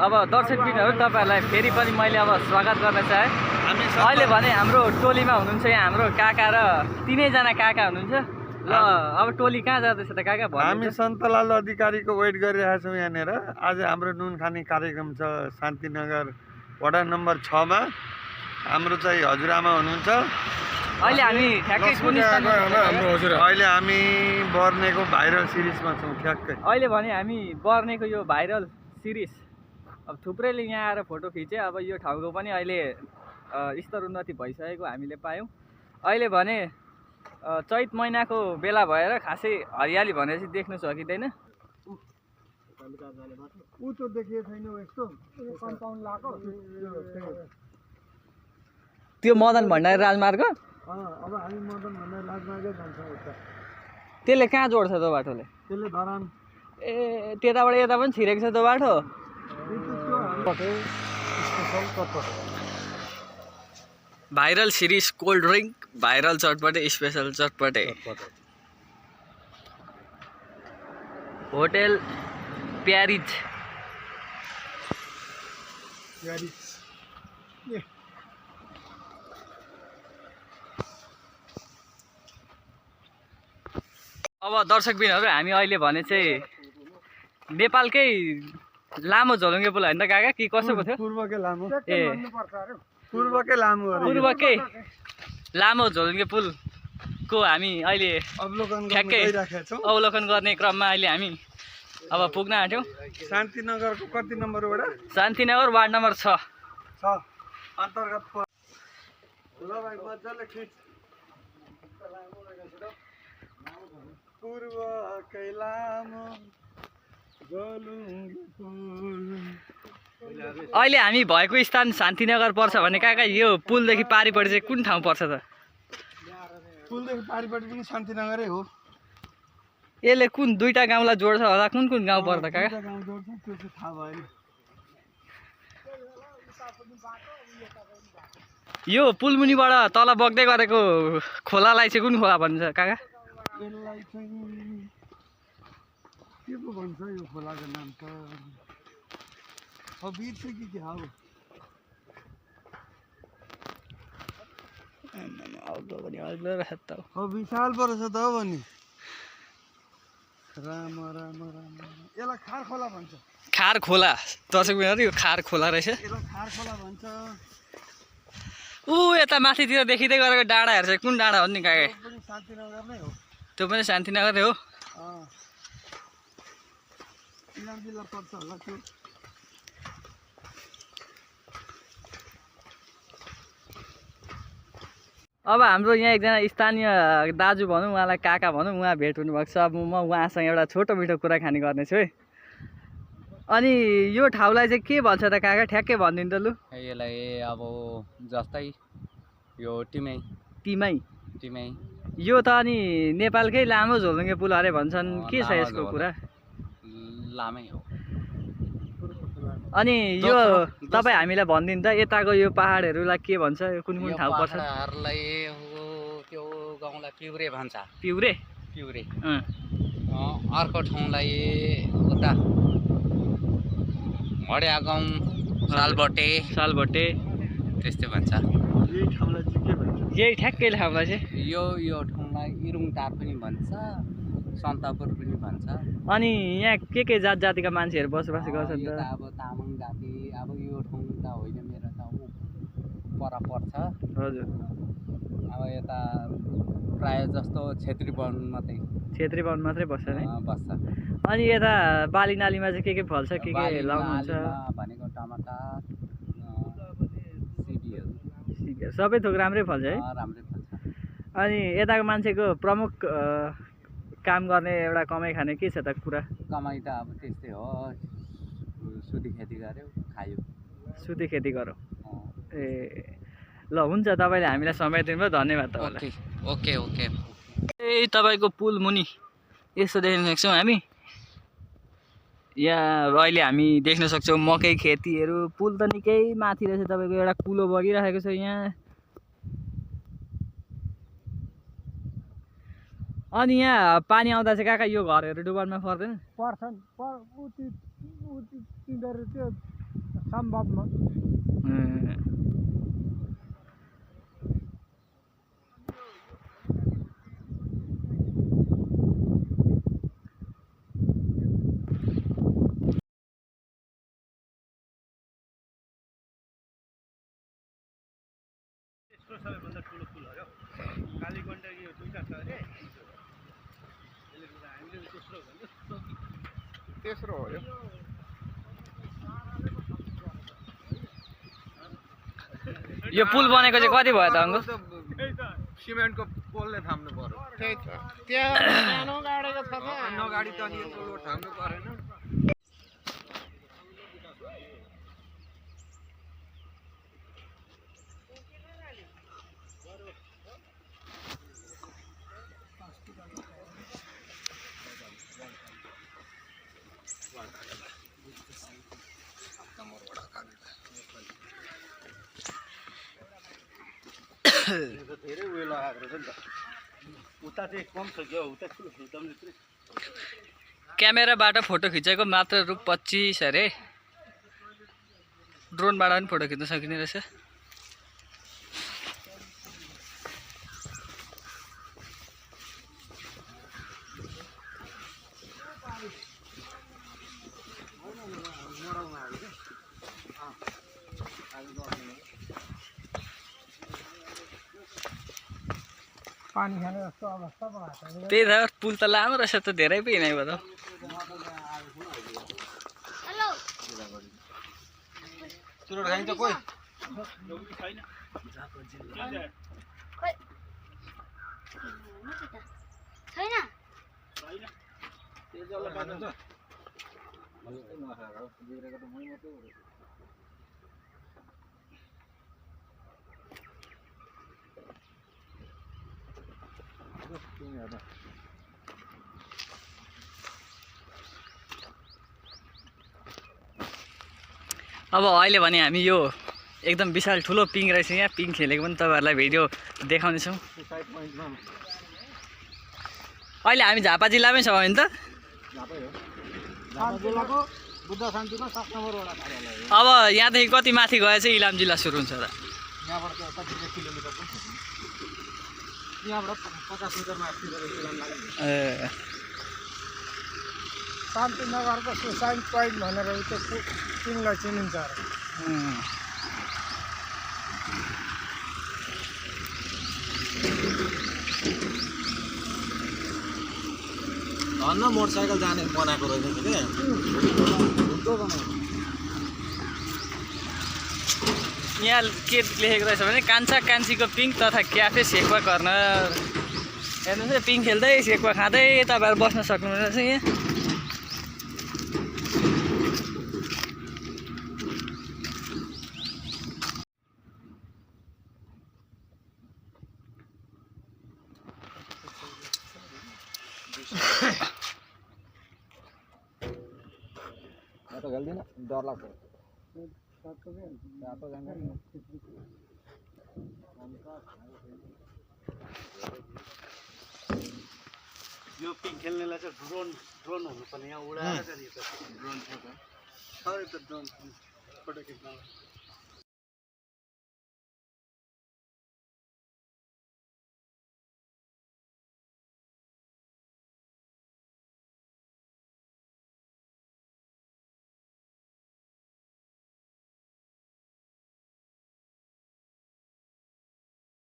अब दर्शकबिनहरु तपाईहरुलाई फेरि पनि मैले अब स्वागत गर्न चाहे। अहिले भने हाम्रो टोलीमा हुनुहुन्छ यहाँ हाम्रो काका र तीनैजना काका हुनुहुन्छ। ल अब टोली कहाँ जाँदैछ त काका? हामी सन्तलाल अधिकारीको वेट गरिरहेका छौँ यहाँनिर। आज हाम्रो नुन खाने कार्यक्रम छ शान्तिनगर वडा नम्बर 6 मा। हाम्रो चाहिँ हजुरआमा हुनुहुन्छ। अहिले हामी ठ्याक्कै कुन स्थानमा छौं? अहिले हामी बर्नेको भाइरल सिरिजमा छौँ ठ्याक्कै। अहिले भने हामी बर्नेको यो भाइरल सिरिज अब थुप्रैले यहाँ आएर फोटो खिचे। अब यो ठाउँको पनि अहिले स्तर उन्नति भइसकेको हामीले पायौँ। अहिले भने चैत महिनाको बेला भएर खासै हरियाली भनेपछि देख्न सकिँदैन। त्यो मदन भण्डारी राजमार्ग। अब हामी मदन भण्डारी राजमार्गै जान्छौँ उता। त्यसले कहाँ जोड्छ त्यो बाटोले? त्यसले धरान ए त्यताबाट यता पनि छिरेको छ त्यो बाटो। Viral series cold drink, viral chatpate, special chatpate. Hotel Paris. अब दर्शकबिनहरु हामी अहिले भने चाहिँ नेपालकै लामो झोलुङ्गे पुल होइन त काका? कि कसो पो थियो? पूर्वकै लामो। ए पूर्वकै लामो अरे। पूर्वकै लामो झोलुङ्गे पुलको हामी अहिले ठ्याक्कै अवलोकन गर्ने क्रममा अहिले हामी अब पुग्न आँट्यौँ। शान्तिनगरको कति नम्बर वडा? शान्तिनगर वार्ड नम्बर 6 अन्तर्गत। ल भाइ मजाले खिच। पूर्वकै लामो झोलुङ्गे पुल। अहिले हामी भएको स्थान शान्तिनगर पर्छ भने काका यो पुलदेखि पारिपट्टि चाहिँ कुन ठाउँ पर्छ त? पुलदेखि पारिपट्टि पनि शान्तिनगरै हो। यसले कुन दुईटा गाउँलाई जोड्छ होला? कुन कुन गाउँ पर्छ काका? गाउँ जोड्छ त्यो चाहिँ थाहा भएन। यो पुलमुनिबाट तल बग्दै गरेको खोलालाई चाहिँ कुन खोला भन्छ काका? यसलाई चाहिँ के पो भन्छ यो खोलाको नाम त? बिर्छ कि के हो? विशाल पर्छ त हो नि। राम राम राम। यसलाई खार खोला भन्छ। खार खोला। दर्शकबिनहरु यो खार खोला रहेछ। यसलाई खार खोला भन्छ। ऊ यता माथितिर देखिँदै गरेको डाँडाहरू चाहिँ कुन डाँडा हो नि काका? शान्तिनगर नै हो। त्यो पनि शान्तिनगरै हो। इलाम जिल्ला पर्छ होला त्यो। अब हाम्रो यहाँ एकजना स्थानीय दाजु भनौँ, उहाँलाई काका भनौँ, उहाँ भेट हुनुभएको छ। अब म उहाँसँग एउटा छोटो मिठो कुराकानी गर्नेछु है। अनि यो ठाउँलाई चाहिँ के भन्छ त काका? ठ्याक्कै भनिदिनु त लु। यसलाई अब जस्तै यो टिमै। यो त अनि नेपालकै लामो झोलुङ्गे पुल अरे भन्छन्। के छ यसको कुरा? लामै हो। अनि यो तपाईँ हामीलाई भनिदिनु त यताको यो पहाडहरूलाई के भन्छ? कुन कुन ठाउँ पर्छ? पहाडहरूलाई त्यो गाउँलाई पिउरे भन्छ। पिउरे? पिउरे। अर्को ठाउँलाई उता हडिया गाउँ, सालबटे त्यस्तै भन्छ। यही ठाउँलाई चाहिँ के भन्छ? यही ठ्याक्कै ठाउँलाई चाहिँ यो ठाउँलाई इरुङटार पनि भन्छ, सन्तपुर पनि भन्छ। अनि यहाँ के जात जातिका मान्छेहरू बसोबास गर्छन् त? अब तामाङ जाति। अब यो ठाउँ त होइन मेरो त पर पर्छ। हजुर। अब यता प्रायः जस्तो छेत्री बाहुन मात्रै बस्छ नि? बस्छ। अनि यता बाली नालीमा चाहिँ के फल्छ? के लाउनुहुन्छ? भनेको टमाटर, सिबीहरू सबै थोक राम्रै फल्छ है? राम्रै फल्छ। अनि यताको मान्छेको प्रमुख काम गर्ने एउटा कमाइ खाने के छ त कुरा? कमाइ त अब त्यस्तै हो, सुती खेती गर्यो खायो। सुती खेती गरौँ। ए ल हुन्छ, तपाईँले हामीलाई समय दिनुभयो, धन्यवाद तपाईँलाई। ओके। ए तपाईँको पुल मुनि यसो देख्न सक्छौँ हामी। यहाँ अहिले हामी देख्न सक्छौँ मकै खेतीहरू। पुल त निकै माथि रहेछ। तपाईँको एउटा कुलो बगिरहेको छ यहाँ। अनि यहाँ पानी आउँदा चाहिँ काका यो घरहरू डुबानमा पर्दैन? पर्छन्। सम्भवमा सबैभन्दा ठुलो पुल हो कालीगण्डकी यो दुईटा छ अरे हामीले तेस्रो हो यो यो पुल बनेको चाहिँ कति भयो त अङ्कल सिमेन्टको पोलले थाम्नु पर्यो त्यही त त्यहाँ नगाडेको छ नगाडी त अनि यत्रो लोड थाम्नु परेन धेरै उयो लगाएको रहेछ नि त उता चाहिँ कम छ क्या उता ठुलो एकदम क्यामेराबाट फोटो खिचेको मात्र रु 25 अरे ड्रोनबाट पनि फोटो खिच्न सकिने रहेछ पानी खाने जस्तो अवस्था भएको त्यही त पुल त लामो रहेछ त धेरै पो हिँडाइ भयो त चुरोट खाइन्छ कोही अब अहिले भने हामी यो एकदम विशाल ठुलो पिङ रहेछ यहाँ पिङ खेलेको पनि तपाईँहरूलाई भिडियो देखाउनेछौँ अहिले हामी झापा जिल्लामै छौँ होइन त बुद्ध शान्तिको 7 नम्बर वडा कार्यालय हो अब यहाँदेखि कति माथि गए चाहिँ इलाम जिल्ला सुरु हुन्छ त यहाँबाट 25 किलोमिटर यहाँबाट 50 मिटर माथि इलाम लाग्छ ए शान्तिनगरको सुसाइड पोइन्ट भनेर त्यो पिङलाई चिनिन्छ धन्न मोटरसाइकल जाने बनाएको रहेछ कि यहाँ के लेखेको रहेछ भने कान्छा कान्छीको पिङ तथा क्याफे सेक्वा कर्नर हेर्नुहोस् पिङ खेल्दै सेक्वा खाँदै तपाईँहरू बस्न सक्नुहुनेछ यहाँ तो जल्दी ना डर लगता है यो पिङ खेल्नेलाई चाहिँ ड्रोन हुनुपर्ने यहाँ उडाएर चाहिँ ड्रोन छ त ड्रोन फोटो खिच्न